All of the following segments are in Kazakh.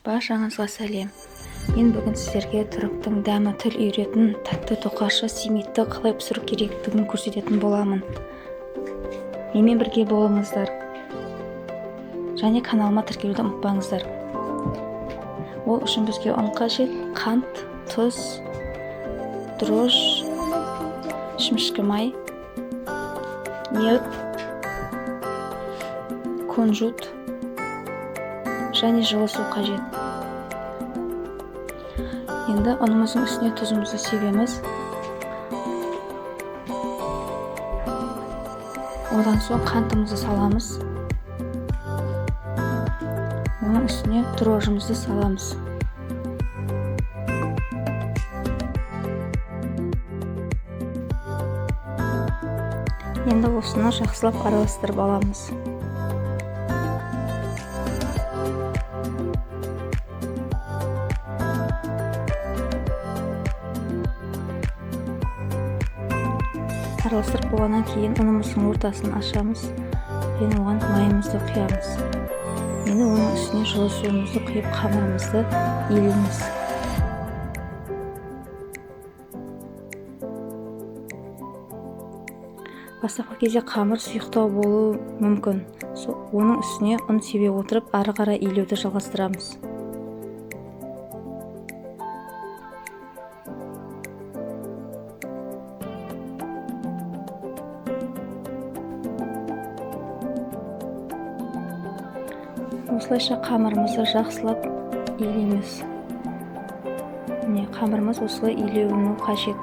Баршаңызға сәлем. Мен бүгін сіздерге түріктің дәмі тіл үйіретін тәтті тоқашы симитті қалай пісіру керектігін көрсететін боламын. Менімен бірге болыңыздар. Және каналыма тіркелуді ұмытпаңыздар. Ол үшін бізге ұн қажет, қант, тұз, дрожж, шімішкі май, мед, кунжут және жылы су қажет. Енді ұнымыздың үстіне тұзымызды себеміз. Одан соң қантымызды саламыз. Оның үстіне дрожжымызды саламыз. Енді осыны жақсылап араластырып аламыз. Араластырып болғаннан кейін ұнымыздың ортасын ашамыз және оған майымызды құямыз. Енді оның үстіне жылы суымызды құйып қамырымызды илейміз. Бастапқы кезде қамыр сұйықтау болуы мүмкін. Оның үстіне ұн себе отырып, ары қарай илеуді жалғастырамыз. Осылайша қамырымызды жақсылап илейміз. Міне, қамырымыз осылай иленуі қажет.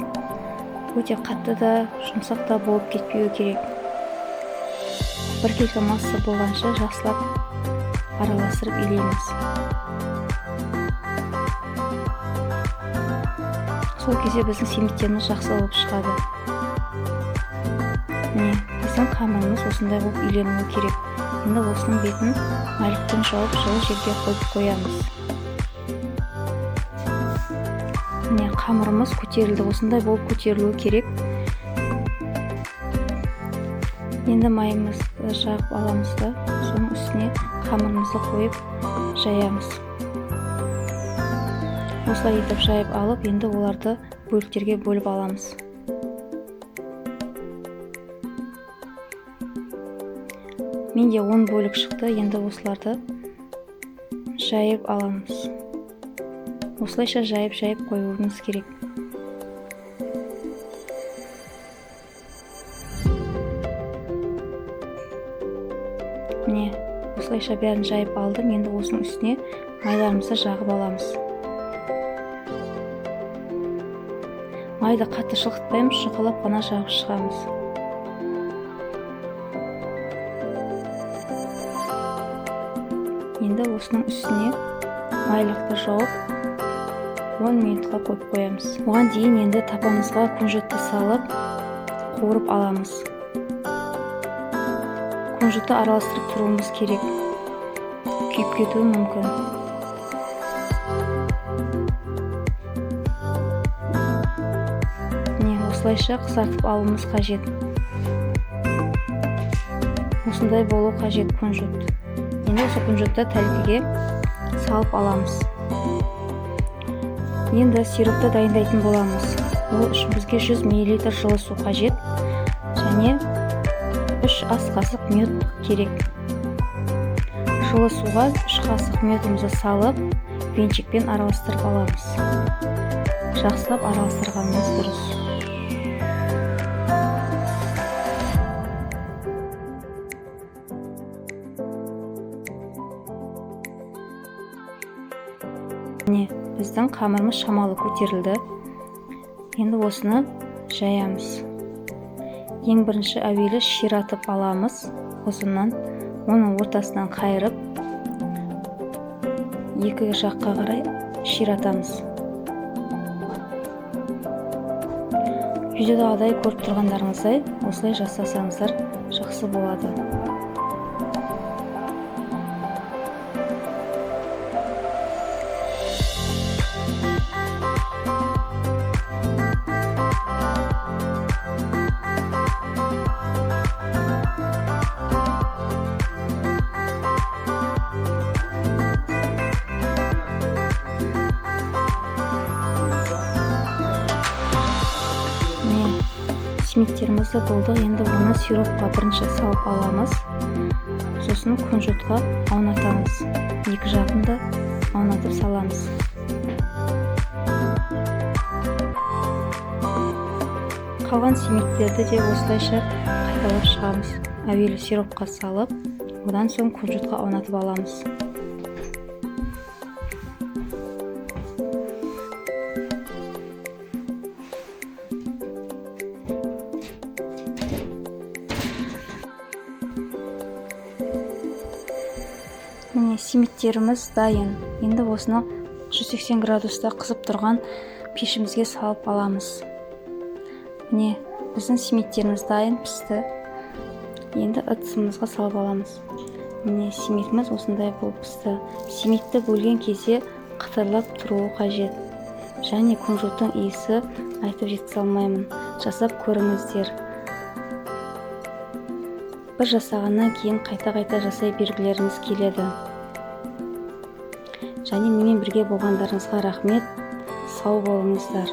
Өте қатты да, жұмсақ та болып кетпеуі керек. Біркелкі масса болғанша жақсылап араластырып илейміз. Сол кезде біздің симиттеріміз жақсы болып шығады. Міне, біздің қамырымыз осындай болып иленуі керек. Енді осының бетін майлықпен жауып, жылы жерге қойып қоямыз. Міне, қамырымыз көтерілді. Осындай болып көтерілуі керек. Енді майымызды жағып аламыз да, соның үстіне қамырымызды қойып жаямыз. Осылай етіп жайып алып, енді оларды бөліктерге бөліп аламыз. Менде 10 бөлік шықты, енді осыларды жайып аламыз. Осылайша жайып-жайып қоюымыз керек. Міне, осылайша бәрін жайып алдым. Енді осының үстіне майларымызды жағып аламыз. Майды қатты шылқытпаймыз, жұқалап қана жағып шығамыз. Енді осының үстіне майлықты жауып 10 минутқа қойып қоямыз. Оған дейін енді табамызға кунжутты салып қуырып аламыз. Кунжутты араластырып тұруымыз керек. Күйіп кетуі мүмкін. Міне, осылайша қызартып алуымыз қажет. Осындай болу қажет кунжут. Енді осы кунжутты тәлкіге салып аламыз. Енді сиропты дайындайтын боламыз. Ол үшін бізге 100 мл жылы су қажет және 3 ас қасық мед керек. Жылы суға 3 қасық медімізді салып, венчикпен араластырып аламыз. Жақсылап араластырғанымыз дұрыс. Міне, біздің қамырымыз шамалы көтерілді. Енді осыны жаямыз. Ең бірінші әуелі ширатып аламыз. Ұзыннан, оның ортасынан қайырып, екі жаққа қарай ширатамыз. Видеодағыдай көріп тұрғандарыңыздай, осылай жасасаңыздар жақсы болады. Симиттерімізді болдық. Енді оны сиропқа бірінші салып аламыз, сосын кунжутқа аунатамыз. Екі жағын да аунатып саламыз. Қалған симиттерді де осылайша қайталап шығамыз. Әуелі сиропқа салып, одан соң кунжутқа аунатып аламыз. Міне, симиттеріміз дайын. Енді осыны 180 градуста қызып тұрған пешімізге салып аламыз. Міне, біздің симиттеріміз дайын, пісті. Енді ыдысымызға салып аламыз. Міне, симитіміз осындай болып пісті. Симитті бөлген кезде қытырлап тұруы қажет. Және кунжуттың иісі айтып жеткізе алмаймын. Жасап көріңіздер. Бір жасағаннан кейін қайта-қайта жасай бергілеріңіз келеді. Және менімен бірге болғандарыңызға рахмет. Сау болыңыздар.